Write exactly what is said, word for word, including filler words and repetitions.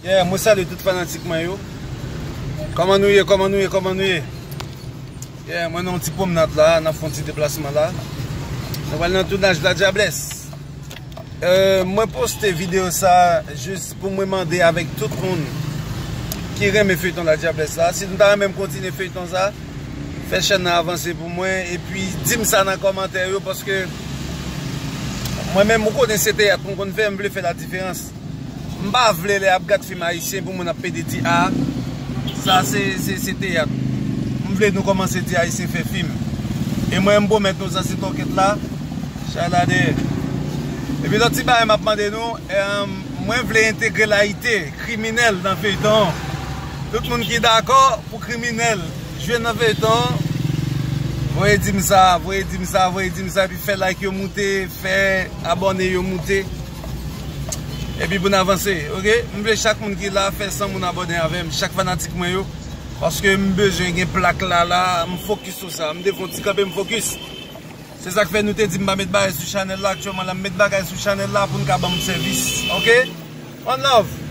Yeah, mwen salye tout fanatik mwen yo. Kòman nou ye, kòman nou ye, kòman nou ye? Yeah, mwen nan yon ti pwomnad la, n ap fè yon ti deplasman la. Nou pral nan tounaj La Diablesse. Euh, mwen poste videyo sa jis pou mwen mande avèk tout moun ki renmen feyton La Diablesse la. Si nou ta renmen m kontinye feyton sa, fè chèn nan avanse pou mwen. Epi di m sa nan kòmantè yo, paske mwen menm, ou konnen se teyat mwen konn fè, m vle fè la diferans. M pa vle lè y ap gad fim ayisyen pou moun ap pede di, "A, sa se, se, se teyat." M vle nou kòmanse di ayisyen fè fim. E mwen, m pwomèt nou sa, se tòkèt la, chay la dèyè. Epi lòt ti bagay m ap mande nou, em, mwen vle entegre layite, kriminèl nan feyton. Tout moun ki dakò pou kriminèl jwe nan feyton, voye di m sa, voye di m sa, voye di m sa, epi fè like yo moute, fè abòne yo moute. Epi pou n avanse, oke? M vle chak moun ki la fè san moun abòne avè m, chak fanatik mwen yo, paske m bezwen gen plak la la, m fokis sou sa, m te fè yon ti kanpe, m fokis. Se sa k fè nou te di m pa met bagay sou chanèl la, aktyèlman la m met bagay sou chanèl la pou n ka ban m sèvis, oke? One love.